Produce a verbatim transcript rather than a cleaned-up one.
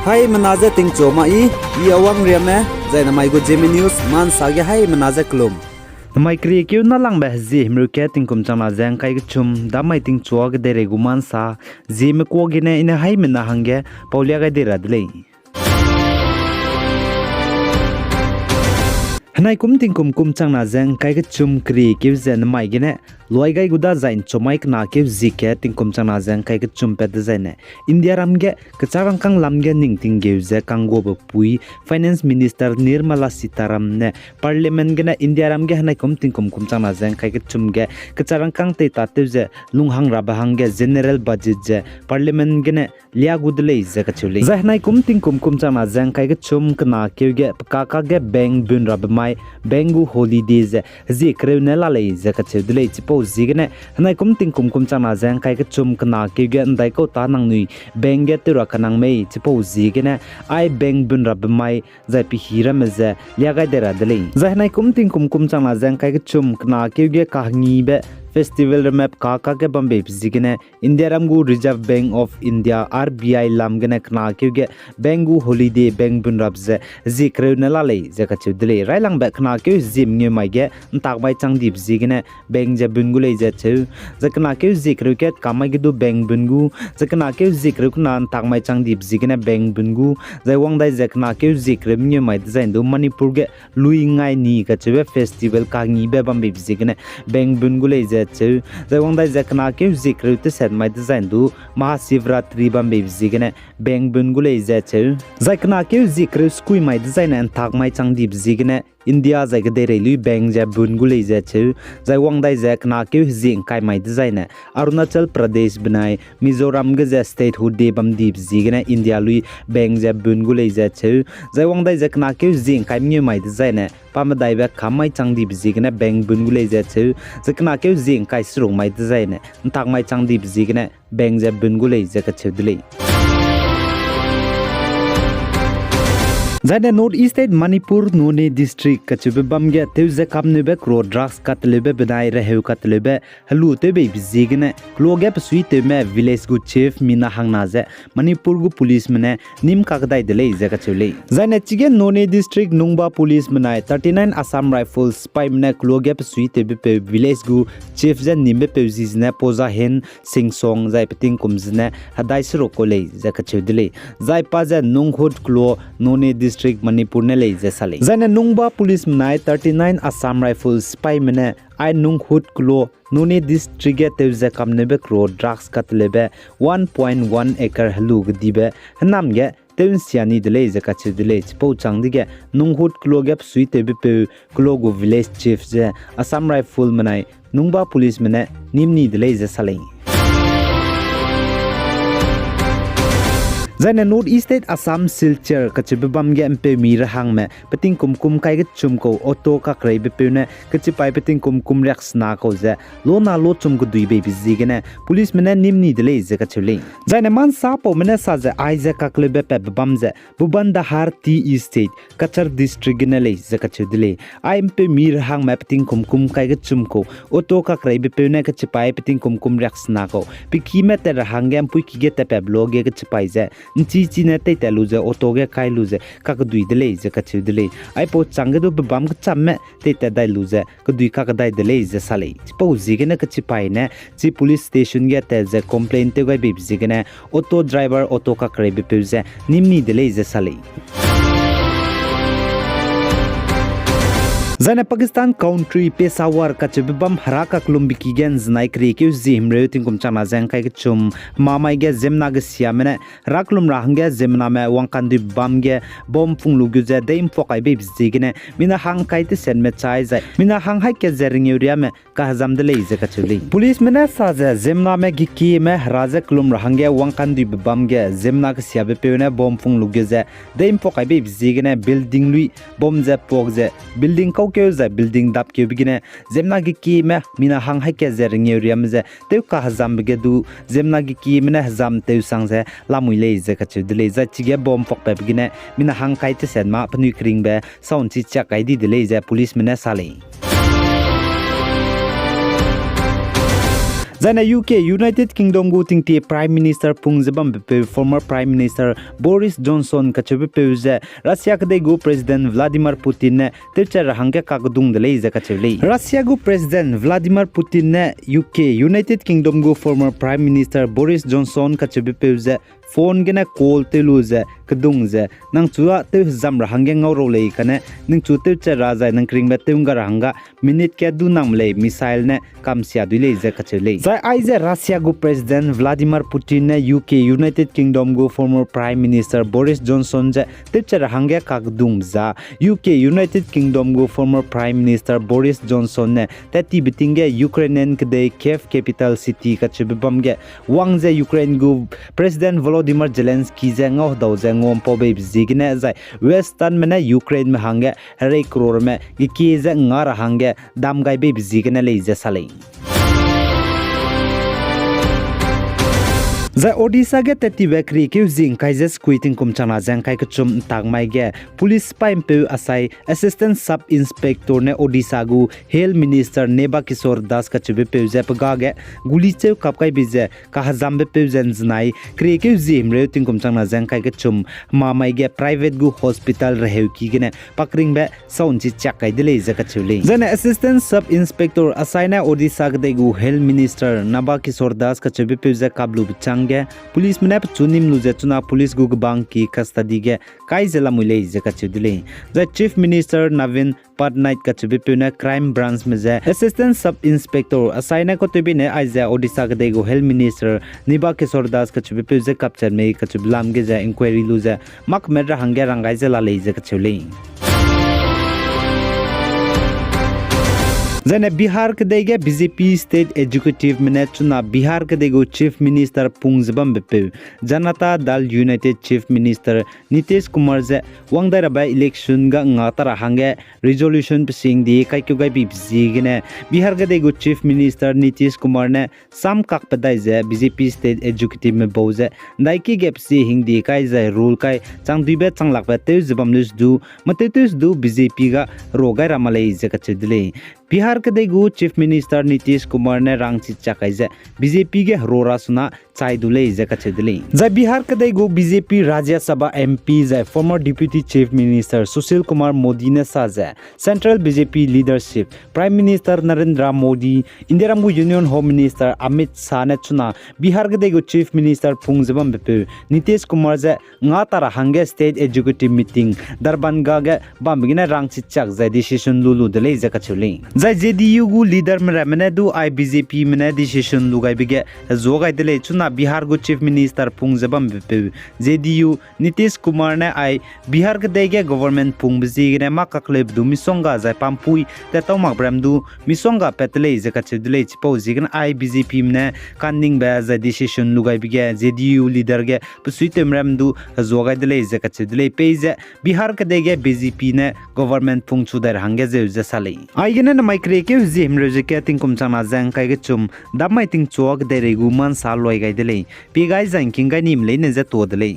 Haimena je tingchu ma i, i Awang Riame, zai namai gu Zeme News, mansa ge haimena je kelum. Namai keriekeu nâlangbe hezie himreu kat tingkum changna ze ngkai kechum, damai tingchua kedeirei gu mansa, Zeme kuâ gene i ne haimena hangge paulia gai dei ra de lei. Henai kum tingkum kum changna ze ngkai kechum keriekeu ze namai gene, luai gai gu dazai nchumai kena keu zie kat tingkum changna ze ngkai kechum pat dezaine, Indiaram ge kechârangkâng lam ge ning tinggeu ze kangguabe pui, Finance Minister Nirmala Sitharam ne Parliament gene Indiaram ge henai kum tingkum kum changna ze ngkai kechum ge kechârangkâng teitatew ze lunghang rabe hangge General Budget ze Parliament gene lia gu de lei ze kacheu lei. Zai henai kum tingkum kum changna ze ngkai kechum kena keu ge pekaka ge bank bun rabe mai, bank gu holiday ze hezie kereu ne la lei ze kacheu de lei. Chipau ziegene henai kum tingkum kum changna ze ngkai kechum kena keu ge ndaikau ta nangnui bank ge tew ra kanang mei, chipau ziegene ai bank bun rabe mai, zai pehî ramme ze lia gai dei ra de lei. Zai henai kum tingkum kum changna ze ngkai kechum kena keu ge kahengibe festival ramme pekaka ge bambeibe ziegene Indiaram gu Reserve Bank of India, R B I lam gene kena keu ge bank gu holiday, bank bun rabe ze hezie kereu ne la lei ze kacheu de lei. Railangbe kena keu hezie mengeu mai ge ntak mai chang dibe ziegene bank ze bun gu lei ze cheu. Zai kena keu hezie kereu kat kam mai ge du bank bun gu, zai kena keu hezie kereu kena ntak mai chang dibe ziegene bank bun gu, zai wang dai ze kena keu hezie kereu mengeu mai dezaine du Manipur ge Lui Ngai Ni kacheube festival kahengibe bambeibe ziegene bank bun gu lei ze cheu. Zai wang dai ze kena keu hezie kereu teset mai dezaine du Mahashivratri bambeibe ziegene bank bun gu lei ze cheu. Zai kena keu hezie kereu sekui mai dezaine ntak mai chang dibe ziegene India zai kedeirei lui bank ze bun gu lei ze cheu. Zai wang dai ze kena keu hezie ngkai mai dezaine Arunachal Pradesh benai Mizoram ge ze statehood day bam dibe ziegene India lui bank ze bun gu lei ze cheu. Zai wang dai ze kena keu hezie ngkai mengeu mai dezaine pa medaibe kam mai chang dibe ziegene bank bun gu lei ze cheu. Zai kena keu hezie ngkai seruk mai dezaine ntak mai chang dibe ziegene bank ze bun gu lei ze kacheu de lei. Zaine North East State Manipur Noney District kacheube bam ge tew ze kamneube kro drugs kateleube benai reheu kateleube helu tewbeibe ziegene kelo ge pesuitewme village gu chief mina hangna ze Manipur gu policeme ne nîm kakdai de lei ze kacheu lei. Zaine chige Noney District Nungba policeme nai thirty-nine Assam Rifles sipaime ne kelo ge pesuitewbepeu village gu chief ze nîmbepeu zi zene Pojahen Singh Song zai petingkum zene hedai seruk kau lei ze kacheu de lei. Zai pa ze Nunghut kelo Noney District Manipur ne lei ze sa lei. Zaine Nungba policeme nai thirty-nine Assam Rifles sipaime ne ai Nunghut kelo Noney District ge tew ze kamneube kro drugs kateleube one point one acre helu kedibe henam ge tew nsia ni de lei ze kacheu de lei. Chipau chang dege Nunghut kelo ge pesuitewbepeu kelo gu village chief ze Assam Riflesme nai Nungba policeme ne nîm ni de lei ze sa lei. Zaine North East State Assam Silchar kacheube bam ge mpeumi rehangme petingkum kum kai kechum kau auto kakreibepeu ne kechipai petingkum kum riaksena kau ze lona lochum keduibeibe ziegene policeme ne nîm ni de lei ze kacheu lei. Zaine mansapaume ne sa ze aize kakleube patbe bam ze Bubandahar Tea Estate, Cachar District gene lei ze kacheu de lei. Ai mpeumi rehangme petingkum kum kai kechum kau auto kakreibepeu ne kechipai petingkum kum riaksena kau pekime tat rehangge mpuiki ge tatpatbe lo ge kechipai ze nchichi ne teitat lu ze auto ge kai lu ze kakedui de lei ze kacheu de lei. Aipau changge du pebâm kechamme teitat dai lu ze kedui kakdai de lei ze sa lei. Chipau ziegene kechipai ne chi police station ge tat ze complaint tew gaibeibe ziegene auto driver auto kakreibepeu ze nîm ni de lei ze sa lei. Zaine Pakistan country Peshawar kacheube bam hera kaklumbeki ge nzenai keriekeu zie himreu tingkum changna ze ngkai kechum hemamai ge ziemmena gesiame ne hera kelum ra hangge ziemmename wangkandui bam ge bomb pung lu gu ze dei mpuak kaibeibe ziegene mina hang kai tesetme chai zai mina hang haî kat ze rengeu riame kahezam de lei ze kacheu lei. Policeme ne sa ze ziemmename gekieme hera ze kelum ra hangge wangkanduibe bam ge ziemmena kesiabepeu ne bomb pung lu gu ze dei mpuak kaibeibe ziegene building lui bomb ze puak ze building kaukeu zai building dapkeube gene ziemmena gekieme mina hang haî kat ze rengeu riame ze tew kahezambe ge du ziemmena gekieme ne hezam tewsang ze lamui lei ze kacheu de lei. Zai chige bomb puakpatbe gene mina hang kai teset ma penui keringbe saunchi chiak kai di de lei ze policeme ne sa lei. Zaine U K, United Kingdom gu tingtie Prime Minister pung ze bambepeu former Prime Minister Boris Johnson kacheubepeu ze Russia kedei gu President Vladimir Putin ne tewchat ra hangge kakdung de lei ze kacheu lei. Russia gu President Vladimir Putin ne U K, United Kingdom gu former Prime Minister Boris Johnson kacheubepeu ze phone gene call tew lu ze kedung ze, nangchu a tew hezam ra hangge ngau rau lei kane, ningchu tewchat ra zai nang keringbe tew ngga ra hangga minute ke du nang me lei missile ne kamsia dui lei ze kacheu lei. Zai aize Russia gu President Vladimir Putin ne U K, United Kingdom gu former Prime Minister Boris Johnson ze tewchat ra hangge kakdung za, U K, United Kingdom gu former Prime Minister Boris Johnson ne tat tibe ting ge Ukrainian kedei Kyiv capital city kacheube bam ge wang ze Ukraine gu President Volodymyr Zelensky ze ngau hedau ze nguampau beibe ziegene zai Westernme ne Ukraineme hangge herei croreme gekie ze nga ra hangge dam gai beibe ziegene lei ze sa lei. Zai Odisha ge tat tibe keriekeu zie ngkai ze sekui tingkum changna ze ngkai kechum ntak mai ge police sipai mpeu asai Assistant Sub Inspector ne Odisha gu Health Minister Nebakishore Das kacheubepeu ze pe ga ge guli cheu kap kaibe ze kahezambepeu ze nzenai keriekeu zie himreu tingkum changna ze ngkai kechum hema mai ge private gu hospital reheuki gene pakringbe sau nchi chiak kai de lei ze kacheu lei. Zaine Assistant Sub Inspector asai ne Odisha kedei gu Health Minister Nebakishore Das kacheubepeu ze kaplube chang ge policeme ne pechu nim lu ze chuna police gu kebangki custody ge kai ze lamui lei ze kacheu de lei. Zai Chief Minister Naveen Patnaik kacheubepeu ne crime branchme ze Assistant Sub Inspector asai ne katew bine aize Odisha kedei gu Health Minister Nebakishore Das kacheubepeu ze kapchat mei kacheube lam ge ze inquiry lu ze makmet ra hangge rang gai ze la lei ze kacheu lei. Zaine Bihar kedei ge B J P State Executiveme ne chuna Bihar kedei gu Chief Minister pung ze bambepeu Janata Dal United Chief Minister Nitish Kumar ze wang dai rabe election ga nga ta ra hangge resolution pesing di kaikeu gai bibe ziegene Bihar kedei gu Chief Minister Nitish Kumar ne sam kakpedai ze B J P State Executiveme bau ze ndaiki ge pesi hingdi kai zai rule kai changduibe changlakbe tew ze bam leu sedu, matew tew sedu B J P ga ro gai ra ma lei ze kacheu de lei. Bihar kedei gu Chief Minister Nitish Kumar ne rangchi chiak kai ze B J P ge hero ra suna chai du lei ze kacheu de lei. Zai Bihar kedei gu B J P Rajya Sabha M P zai former Deputy Chief Minister Sushil Kumar Modi ne sa ze Central B J P leadership, Prime Minister Narendra Modi, Indiaram gu Union Home Minister Amit Shah ne chuna Bihar kedei gu Chief Minister pung ze bambepeu Nitish Kumar ze nga ta ra hangge State Executive Meeting Darbhanga ge bambe gene rangchi chiak zai decision lu lu de lei ze kacheu lei. Zai J D U gu leaderme ramme ne du ai B J Pme ne decision lu gaibe ge hezua gai de lei chuna Bihar gu Chief Minister pung ze bambepeu J D U Nitish Kumar ne ai Bihar kedei ge government pungbe ziegene mâ kakleube du misongga zai pampui tat tau makbe ram du misongga pat de lei ze kacheu de lei. Chipau ziegene ai B J Pme ne ka'nningbe zai decision lu gaibe ge J D U leader ge besuitewme ram du hezua gai de lei ze kacheu de lei. Peize Bihar kedei ge B J P ne government pungchu dai ra hangge zeu ze sa lei. Aigene namai keriekeu zie himreu ze ke tingkum changna ze ngkai kechum dam mai tingchua kedeirei gu mansa loi gai de lei. Pie gai zai ngking gai nime leine ze tuâ de lei.